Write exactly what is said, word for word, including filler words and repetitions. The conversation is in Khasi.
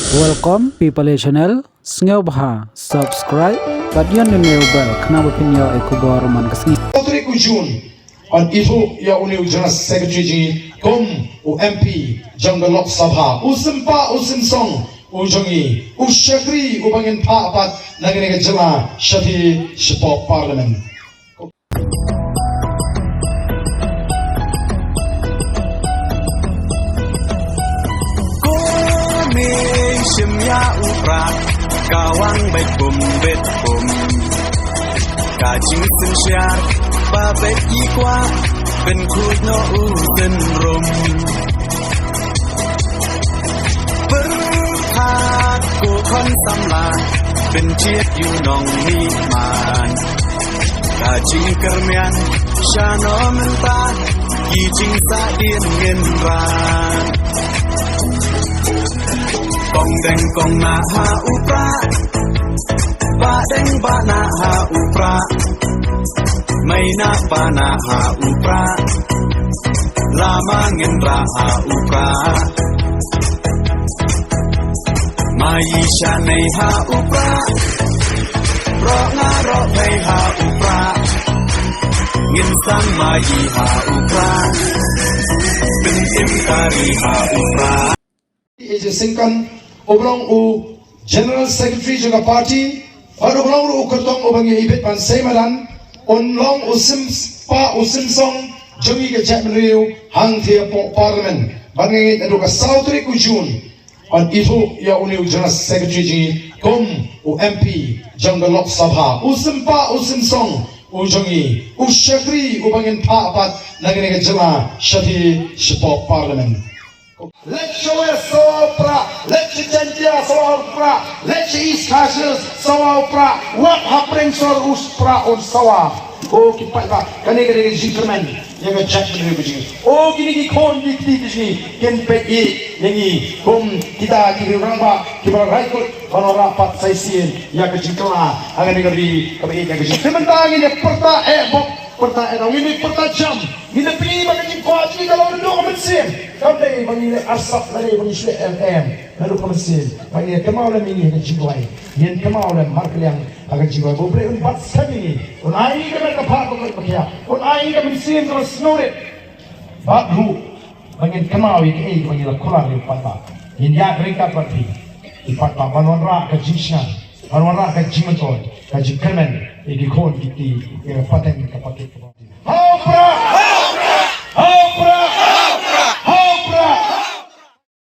Welcome People Channel, sngewbha subscribe bad ïa une u bell khnang ba phin ïoh ïa ki khubor man ka sngi. Patrick u Jun, an ithuh ïa une u General Secretary jong ngi kum u M P jong ka Lok Sabha, u sympa u symsong u jong ngi, u shakri uba ngin phah pat na kane ka jylla shathie shapoh Parliament. Ko me shim ïa u Prah, ka wang beit bum beit bum. Ka jingsynshar ba beit i kwah, pynkhuid noh u synrum. Pyrkhat ko khun samla, pynjied ïa u nongmihman. Ka jingkyrmen sha no mynta, ki jingsahdien ngin rah. Kong deng kong nah ha u Prah, bah deng bah nah ha u Prah, mei nah pa nah ha u Prah, lama ngin rah ha u Prah. Mei sha nei ha u Prah, roh nga roh pei ha u Prah, ngin sang mei ha u Prah, pyn im kari ha u Prah. A J Syngkon, uba long u General Secretary jong ka party, bad uba long ruh u kyrtong uba ngi ibit ban sei madan, un long u sympa u symsong jong ngi ka jaitbynriew hangtei hapoh Parliament. Bad nga ngeit naduh ka saw tarik u Jun, an ithuh ïa une u General Secretary jong ngi kum u M P jong ka Lok Sabha, u sympa u symsong u jong ngi, u shakri uba ngin phah pat na kane ka jylla shathie shapoh Parliament. Leit sha West, sawa u Prah. Leit sha Jaintia, sawa u Prah. Leit sha East Khasi Hills, sawa u Prah. Wat ha Pyrshah u Prah un sawa. O ki paidbah, kane ka dei ka jingkyrmen ïa ka jaitbynriew ka jong ngi. O kine ki khun ki kti ka jong ngi kin peit ïa ngi kum kita ki rangbah kiba la rai kut ban wanrah pat sa shisien ïa ka jingkylla ha kane ka ri kaba ïeit ïa ka jong ngi. Te mynta ngin ïa pyrta eh bok, pyrta eh daw, ngin ïa pyrta jam. Ngi da plie ba ka jingkwah jong ngi ka long naduh ka mynsiem. Kam dei ba ngi leh arsap lane ba ngi shu leh em em naduh ka mynsiem. Ba ngi kynmaw lem ïa ngi ha ka jingduwai. Ngin kynmaw lem markylliang ha ka jingduwai. Ba U Blei un bat skhem ïa ngi. Un ai ïa ngi ka met ka phad bakut bakhiah. Un ai ïa ngi ka mynsiem kaba sngewrit. Bad ruh ba ngin kynmaw ïa kaei ba ngi la kular ïa u paidbah. Ngin ïaid ryngkat bad phi i paidbah ban wanrah ka jingshngaiñ, ban wanrah ka jingmyntoi, ka jingkyrmen ïa ki khun ki kti, ïa ka pateng ka pakit kaba